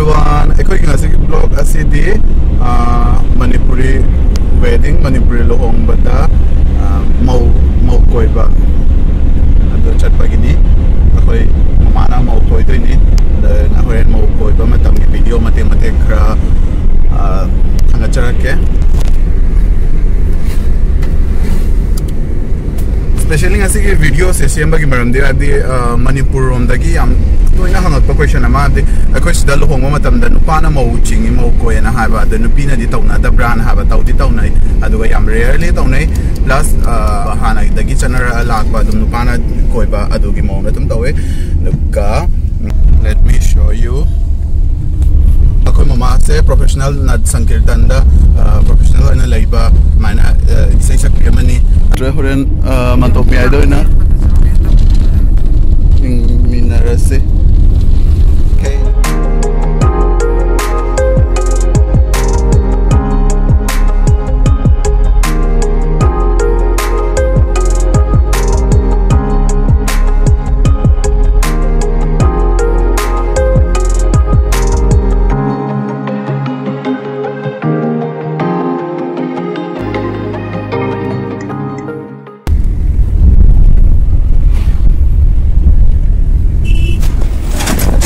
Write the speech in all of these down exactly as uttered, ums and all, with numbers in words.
Everyone, ꯑꯩꯈꯣꯏꯒꯤ ꯉꯁꯤꯒꯤ vlog ꯑꯁꯤꯗꯤ, ꯑꯥ, ꯃꯅꯤꯄꯨꯔꯤ wedding, ꯃꯅꯤꯄꯨꯔꯤ ꯂꯨꯍꯣꯡꯕꯗ, ꯑꯥ, ꯃꯧ, ꯃꯧ ꯀꯣꯏꯕ ꯑꯗꯨ ꯆꯠꯄꯒꯤꯅꯤ꯫ ꯑꯩꯈꯣꯏ ꯃꯃꯥꯅ ꯃꯧ ꯀꯣꯏꯗꯣꯏꯅꯤ꯫ ꯑꯗ ꯍꯣꯔꯦꯟ ꯃꯧ ꯀꯣꯏꯕ ꯃꯇꯝꯒꯤ video ꯃꯇꯦꯛ ꯃꯇꯦꯛ ꯈꯔ, ꯑꯥ, ꯊꯥꯒꯠꯆꯔꯛꯀꯦ꯫ Specially ꯉꯁꯤꯒꯤ videoꯁꯦ ꯁꯦꯝꯕꯒꯤ ꯃꯔꯝꯗꯤ, ꯍꯥꯏꯕꯗꯤ, ꯑ, ꯃꯅꯤꯄꯨꯔ ꯔꯣꯝꯗꯒꯤ ꯌꯥꯝ ꯇꯣꯏꯅ ꯍꯪꯉꯛꯄ question ꯑꯃ, ꯍꯥꯏꯕꯗꯤ ꯑꯩꯈꯣꯏ ꯁꯤꯗ ꯂꯨꯍꯣꯡꯕ ꯃꯇꯝꯗ ꯅꯨꯄꯥꯅ ꯃꯧ ꯆꯤꯡꯉꯤ, ꯃꯧ ꯀꯣꯏꯌꯦꯅ ꯍꯥꯏꯕ, ꯑꯗꯣ ꯅꯨꯄꯤꯅꯗꯤ ꯇꯧꯅꯗꯕ꯭ꯔꯥꯅ ꯍꯥꯏꯕ꯫ ꯇꯧꯗꯤ ꯇꯧꯅꯩ, ꯑꯗꯨꯒ ꯌꯥꯝ rarely ꯇꯧꯅꯩ꯫ Plus, ꯑ, ꯍꯥꯟꯅꯗꯒꯤ ꯆꯠꯅꯔ ꯂꯥꯛꯄ ꯑꯗꯨꯝ ꯅꯨꯄꯥꯅ ꯀꯣꯏꯕ ꯑꯗꯨꯒꯤ ꯃꯑꯣꯡꯗ ꯑꯗꯨꯝ ꯇꯧꯋꯦ꯫ ꯑꯗꯨꯒ let me show you. ꯑꯩꯈꯣꯏ ꯃꯃꯥꯁꯦ professional ꯅꯠ ꯁꯪꯀꯤꯔꯇꯟꯗ, ꯑ, professional ꯑꯣꯏꯅ ꯂꯩꯕ ꯑꯗꯨꯃꯥꯏꯅ, ꯑ, ꯏꯁꯩ ꯁꯛꯄꯤ ꯑꯃꯅꯤ꯫ ꯑꯗꯨ ꯍꯣꯔꯦꯟ, ꯑ, ꯃꯟꯇꯣꯞ ꯃꯌꯥꯏꯗ ꯑꯣꯏꯅ ꯌꯦꯡꯃꯤꯟꯅꯔꯁꯤ꯫ Okay.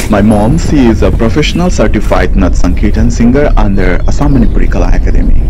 My mom, she is a professional certified Nat Sankirtan singer under Assam Manipuri Kala Academy.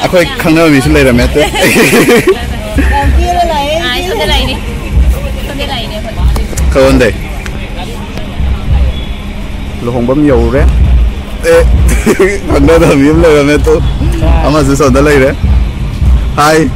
ꯑꯩꯈꯣꯏ ꯈꯪꯅꯕ ꯃꯤꯁꯨ ꯂꯩꯔꯝꯃꯦ ꯑꯇꯩ꯫ ꯈꯪꯉꯣꯟꯗꯩ꯫ ꯂꯨꯍꯣꯡꯐꯝ ꯌꯧꯔꯦ꯫ ꯑꯦ, ꯈꯪꯅꯗꯕ ꯃꯤ ꯑꯃ ꯂꯩꯔꯝꯃꯦ ꯇꯨ꯫ ꯑꯃꯁꯨ ꯁꯣꯝꯗ ꯂꯩꯔꯦ꯫ Hi.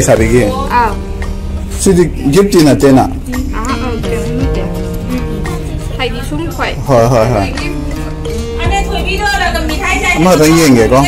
ꯁꯥꯕꯤꯒꯤ꯫ ꯑꯥ꯫ ꯁꯤꯗꯤ ꯒꯤꯐꯇꯤ ꯅꯠꯇꯦꯅ꯫ ꯑꯥ, ꯑꯥ, ꯀꯩꯅꯣ ꯅꯠꯇꯦ꯫ ꯍꯥꯏꯗꯤ ꯁꯨꯝ ꯍꯣꯏ꯫ ꯍꯣꯏ, ꯍꯣꯏ, ꯍꯣꯏ꯫ ꯑꯗꯩ ꯊꯣꯏꯕꯤꯗꯣ ꯃꯤꯊꯥꯏ ꯆꯥꯅꯤ꯫ ꯑꯃꯈꯛꯇꯪ ꯌꯦꯡꯒꯦꯀꯣ꯫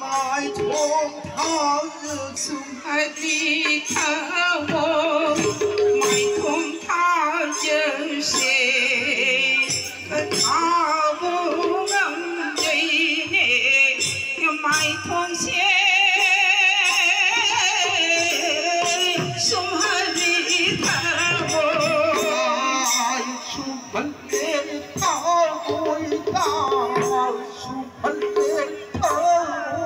ꯃꯥꯏꯊꯣꯡ ꯊꯥꯖꯁꯨ ꯍꯥꯏꯗꯤ ꯊꯥꯕꯣ, ꯃꯥꯏꯊꯣꯡ ꯊꯥꯖꯁꯦ, ꯊꯥꯕꯣ ꯉꯝꯖꯩꯅꯦ ꯃꯥꯏꯊꯣꯡꯁꯦ, ꯁꯨꯝ ꯍꯥꯏꯗꯤ ꯊꯥꯕꯣ꯫ ꯁꯨꯝ ꯍꯥꯏꯗꯤ ꯊꯥꯕꯣ, ꯁꯨꯝ ꯍꯥꯏꯗꯤ ꯊꯥꯕꯣ꯫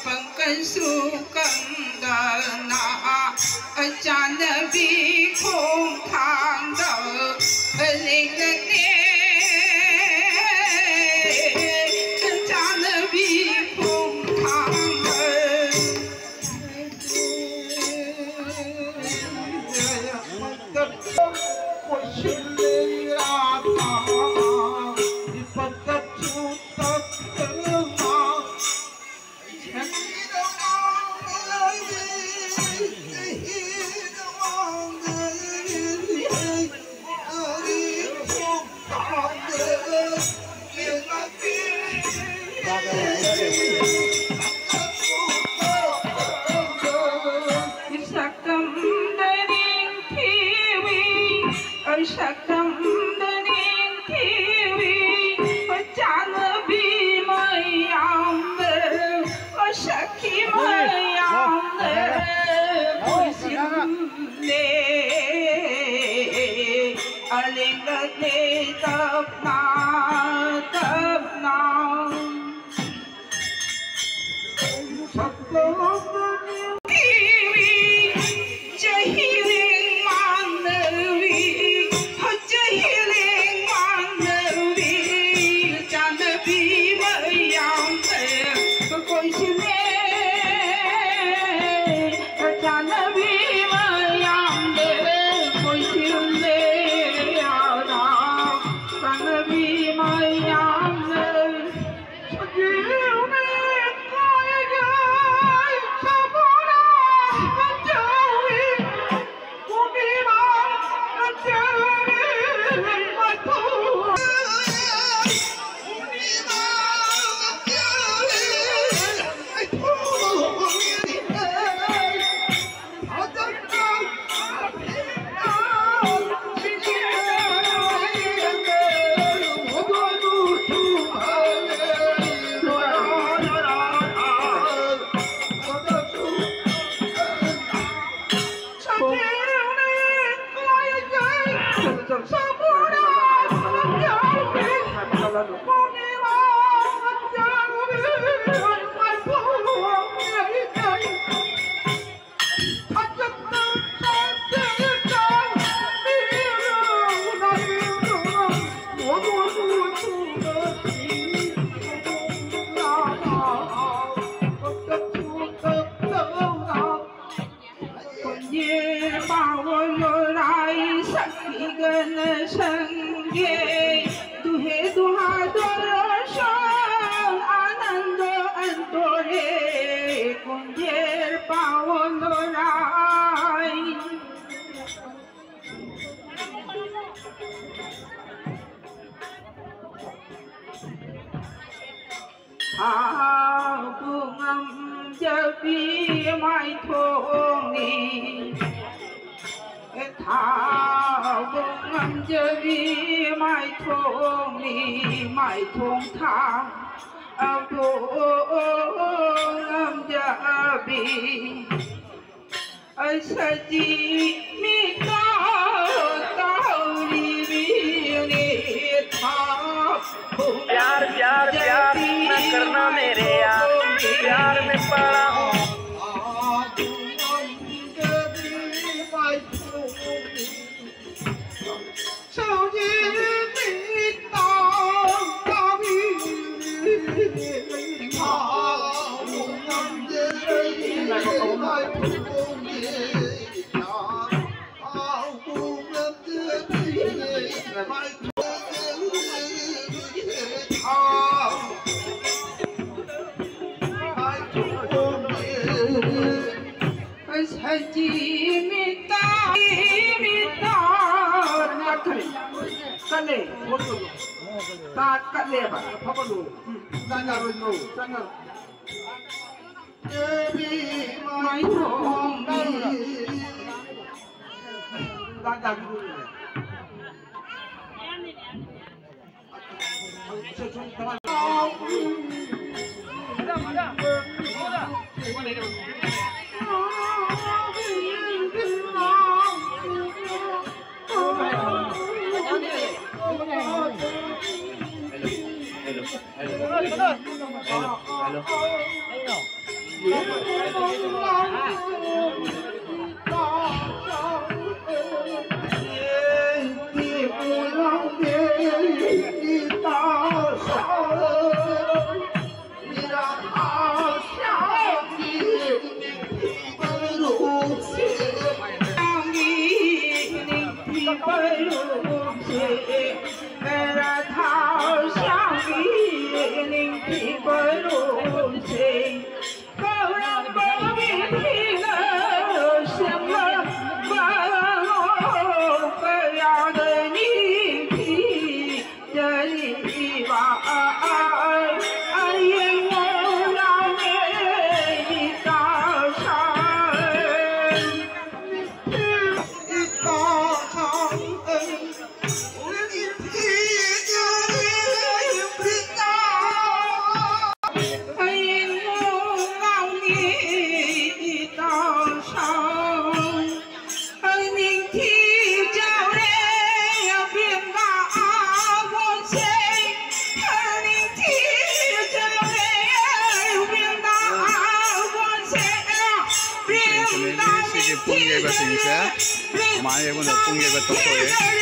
ꯄꯪꯀꯞꯁꯨ ꯀꯞꯇꯅ ꯆꯥꯟꯅꯕꯤ ꯈꯣꯡꯊꯥꯡꯗ ꯂꯦꯡꯗꯅꯦ, ꯆꯥꯟꯅꯕꯤ ꯈꯣꯡꯊꯥꯡꯗ꯫ ꯁꯛꯇꯝꯗ ꯅꯤꯡꯊꯤꯕꯤ, ꯁꯛꯇꯝꯗ ꯅꯤꯡꯊꯤꯕꯤ, ꯆꯥꯟꯅꯕꯤ ꯃꯌꯥꯝꯗ, ꯁꯈꯤ ꯃꯌꯥꯝꯗ ꯀꯣꯏꯁꯤꯜꯂꯦ, ꯑꯂꯦꯡꯒꯅꯦ ꯇꯞꯅ ꯇꯞꯅ꯫ ꯈꯣꯟꯖꯦꯜ ꯄꯥꯎ ꯂꯣꯔꯥꯏ ꯁꯛꯈꯤꯒꯅ ꯁꯪꯒꯦ ꯗꯨꯍꯦ ꯗꯨꯍꯥ ꯗꯣꯔꯁꯣꯟ ꯑꯥꯅꯟꯗꯣ ꯑꯟꯇꯣꯔꯦ ꯈꯣꯟꯖꯦꯜ ꯄꯥꯎ ꯂꯣꯔꯥꯏ꯫ ꯊꯥꯕꯨ ꯉꯝꯖꯕꯤ ꯃꯥꯏꯊꯣꯡꯅꯤ, ꯊꯥꯕꯨ ꯉꯝꯖꯕꯤ ꯃꯥꯏꯊꯣꯡꯅꯤ, ꯃꯥꯏꯊꯣꯡ ꯊꯥꯕꯨ ꯉꯝꯖꯕꯤ꯫ ꯁꯖꯤ ꯃꯤꯇꯥ ꯇꯧꯔꯤꯕꯤꯅꯤ ꯊꯥꯕꯨ ꯄ꯭ꯌꯥꯔ, ꯄ꯭ꯌꯥꯔ, ꯄ꯭ꯌꯥꯔ ꯅ ꯀꯔꯅꯥ ꯃꯦꯔꯦ ꯌꯥꯔ, ꯄ꯭ꯌꯥꯔ ꯃꯦ ꯄꯥꯔꯥ ꯍꯨ꯫ ꯁꯖꯤ ꯃꯤꯇꯥ, ꯃꯤꯇꯥ ꯅꯠꯇ꯭ꯔꯦ꯫ ꯀꯠꯂꯦ, ꯀꯠꯂꯦꯕ꯫ ꯐꯕ ꯂꯣ꯫ ꯎꯝ, ꯆꯪꯉꯔꯣꯏ, ꯅꯣ, ꯆꯪꯉꯔꯣꯏ꯫ ꯃꯥꯏꯊꯣꯡ ꯁꯤꯒꯤ ꯄꯨꯡ ꯌꯩꯕꯁꯤꯡꯁꯦ ꯀꯃꯥꯏꯅ ꯌꯩꯕꯅꯣ? ꯄꯨꯡ ꯌꯩꯕ ꯇꯧꯊꯣꯛꯑꯦ꯫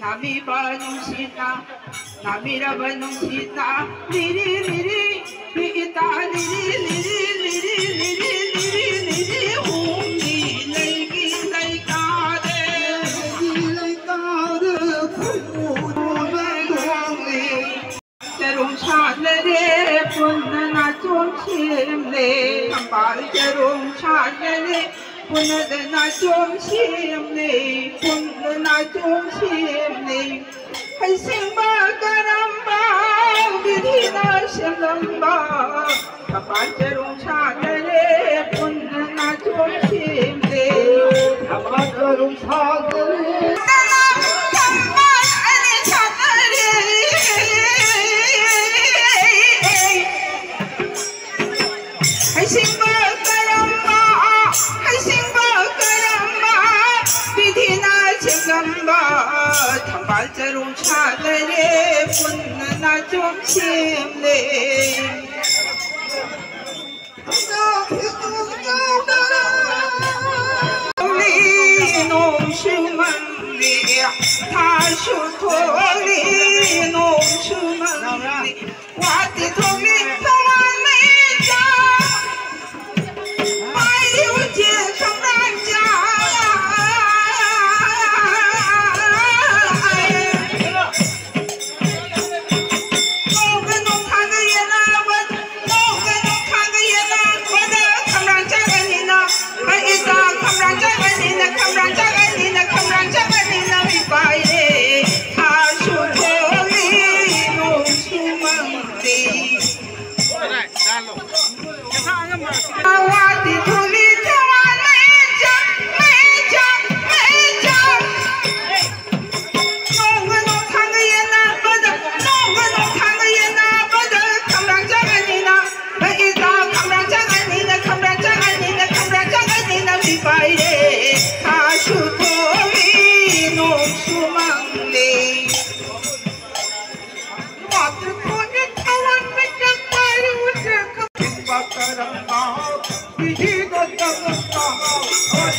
ꯅꯥꯃꯤꯕ ꯅꯨꯡꯁꯤꯠꯅ, ꯅꯥꯃꯤꯔꯕ ꯅꯨꯡꯁꯤꯠꯅ, ꯂꯤꯔꯤ ꯂꯤꯔꯤ, ꯂꯤꯔꯤ ꯏꯇꯥ ꯂꯤꯔꯤ, ꯂꯤꯔꯤ ꯂꯤꯔꯤ, ꯂꯤꯔꯤ ꯂꯤꯔꯤ, ꯂꯤꯔꯤ ꯍꯨꯝꯂꯤ ꯂꯩꯒꯤ ꯂꯩꯀꯥꯗꯦ, ꯂꯩꯒꯤ ꯂꯩꯀꯥꯗꯦ, ꯈꯨꯝꯃꯨꯗꯅ ꯇꯣꯡꯂꯤ꯫ ꯆꯔꯣꯡ ꯁꯥꯟꯅꯔꯦ, ꯄꯨꯟꯅ ꯅꯥꯆꯣꯝ ꯁꯦꯝꯂꯦ꯫ ꯊꯝꯕꯥꯜ ꯆꯔꯣꯡ ꯁꯥꯟꯅꯔꯦ, ꯄꯨꯟꯅꯗ ꯅꯥꯆꯣꯝ ꯁꯦꯝꯂꯦ, ꯄꯨꯟꯅ ꯅꯥꯆꯣꯝ ꯁꯦꯝꯂꯦ꯫ ꯍꯩꯁꯤꯡꯕ ꯀꯔꯝꯕ ꯕꯤꯙꯤꯅ ꯁꯦꯝꯂꯝꯕ? ꯊꯝꯕꯥꯜ ꯆꯔꯣꯡ ꯁꯥꯟꯅꯔꯦ, ꯄꯨꯟꯅ ꯅꯥꯆꯣꯝ ꯁꯦꯝꯂꯦ꯫ ꯊꯝꯕꯥꯜ ꯆꯔꯣꯡ ꯁꯥꯟꯅꯔꯦ꯫ ꯊꯝꯕꯥꯜ ꯑꯅꯤ ꯁꯥꯟꯅꯔꯦ꯫ ꯍꯩꯁꯤꯡꯕ ꯀꯔꯝꯕ, ꯍꯩꯁꯤꯡꯕ ꯀꯔꯝꯕ ꯕꯤꯙꯤꯅ ꯁꯦꯝꯂꯝꯕ? ꯊꯝꯕꯥꯜ ꯆꯔꯣꯡ ꯁꯥꯟꯅꯔꯦ, ꯄꯨꯟꯅ ꯅꯥꯆꯣꯝ ꯁꯦꯝꯂꯦ꯫ ꯅꯣꯡꯁꯨ ꯃꯪꯂꯤ, ꯊꯥꯁꯨ ꯊꯣꯛꯂꯤ, ꯅꯣꯡꯁꯨ ꯃꯪꯂꯤ꯫ ꯋꯥꯇꯤ ꯊꯣꯛꯂꯤ ꯊꯋꯥꯟꯃꯤꯆꯥꯛ, ꯄꯥꯏꯔꯤ ꯎꯆꯦꯛ ꯁꯝꯕ꯭ꯔꯥꯡꯖꯥ꯫ ꯅꯣꯡꯒ ꯅꯣꯡꯊꯥꯡꯒ ꯌꯦꯅꯥꯕ, ꯅꯣꯡꯒ ꯅꯣꯡꯊꯥꯡꯒ ꯍꯣꯏ꯫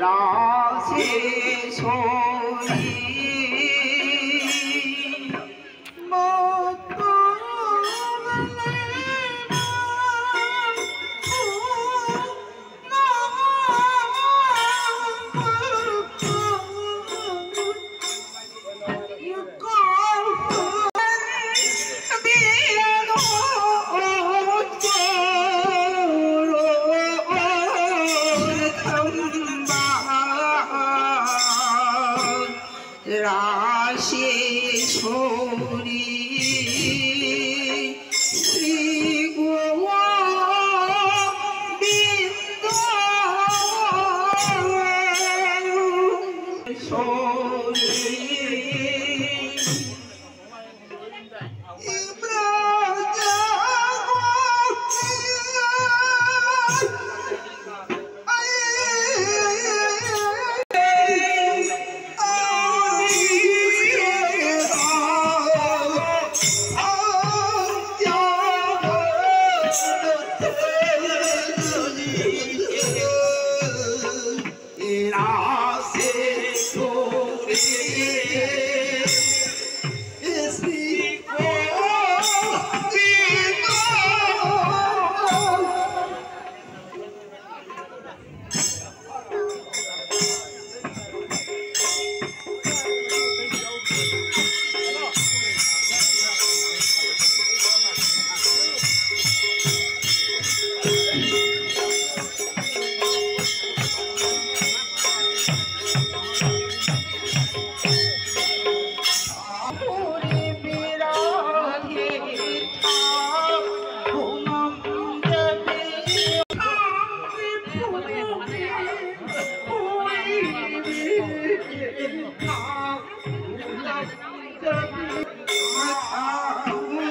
ꯂꯥꯛꯁꯦ ꯁꯣꯔꯤ꯫ ꯔꯥꯁꯦꯁꯣꯔꯤ ꯁ꯭ꯔꯤ ꯒꯣꯕꯤꯟꯗ ꯁꯣꯔꯤ꯫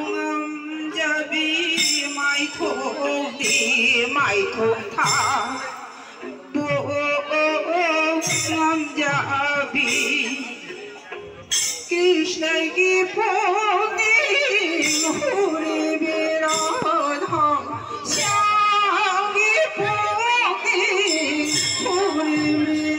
ꯉꯝꯖꯕꯤ ꯃꯥꯏꯊꯣꯡꯗꯤ ꯃꯥꯏꯊꯣꯡ ꯊꯥ ꯉꯝꯖꯕꯤ ꯀ꯭ꯔꯤꯁꯅꯒꯤ ꯄꯨꯛꯅꯤꯡ ꯍꯨꯔꯤꯕꯤ ꯔꯥꯙꯥ ꯁ꯭ꯌꯥꯝꯒꯤ ꯄꯨꯛꯅꯤꯡ ꯍꯨꯔꯤꯕꯤ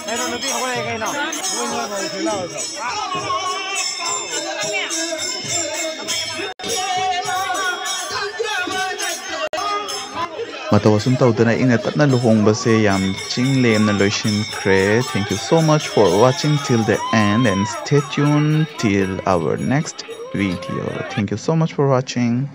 ꯀꯩꯅꯣ, ꯅꯨꯄꯤ ꯍꯧꯒꯠꯂꯛꯑꯦ ꯀꯩꯅꯣ? ꯃꯇꯧ ꯑꯁꯨꯝ ꯇꯧꯗꯅ ꯏꯪꯅ ꯇꯞꯅ ꯂꯨꯍꯣꯡꯕꯁꯦ ꯌꯥꯝ ꯆꯤꯡ ꯂꯦꯝꯅ ꯂꯣꯏꯁꯤꯟꯈ꯭ꯔꯦ꯫ Thank you so much for watching till the end and stay tuned till our next video. Thank you so much for watching.